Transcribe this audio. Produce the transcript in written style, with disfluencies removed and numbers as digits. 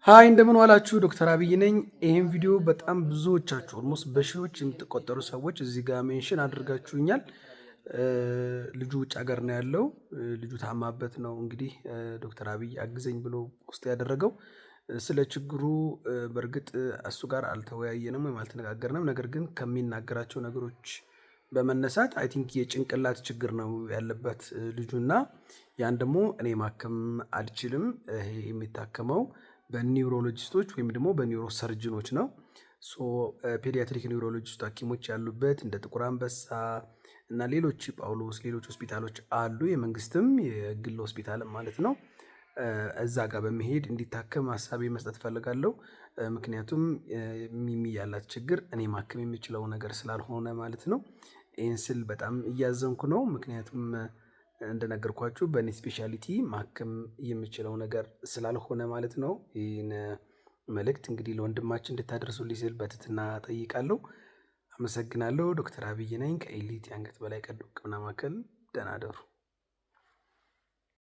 Hi፣ እንደምን ዋላችሁ? ዶክተር አብይ ነኝ። ይህን ቪዲዮ በጣም ብዙዎቻችሁ፣ almost በሺዎች የምትቆጠሩ ሰዎች እዚህ ጋር mention አድርጋችሁኛል። ልጁ ውጭ ሀገር ነው ያለው። ልጁ ታማበት ነው እንግዲህ ዶክተር አብይ አግዘኝ ብሎ post ያደረገው። ስለ ችግሩ በእርግጥ እሱ ጋር አልተወያየንም ወይም አልተነጋገርንም። ነገር ግን ከሚናገራቸው ነገሮች በመነሳት I think የጭንቅላት ችግር ነው ያለበት ልጁና ያን ደግሞ እኔ ማከም አልችልም። ይሄ የሚታከመው በ neurologist ኦች ወይም ደግሞ በ neurosurgeon ኦች ነው። So pediatric neurologist ሐኪሞች ያሉበት እንደ ጥቁር አንበሳ እና ሌሎች ጳውሎስ፣ ሌሎች ሆስፒታሎች አሉ፣ የመንግስትም የግል ሆስፒታልም ማለት ነው። እዛ ጋር በመሄድ እንዲታከም ሀሳቤ መስጠት እፈልጋለሁ። ምክንያቱም ሚሚ ያላት ችግር እኔ ማከም የምችለው ነገር ስላልሆነ ማለት ነው። ይህን ስል በጣም እያዘንኩ ነው። ምክንያቱም እንደነገርኳችሁ በእኔ specialty ማከም የምችለው ነገር ስላልሆነ ማለት ነው። ይህን መልእክት እንግዲህ ለወንድማችን እንድታደርሱልኝ ስል በትህትና እጠይቃለሁ። አመሰግናለሁ። ዶክተር አብይ ነኝ ከኤሊት የአንገት በላይ ቀዶ ሕክምና ማዕከል። ደህና እደሩ።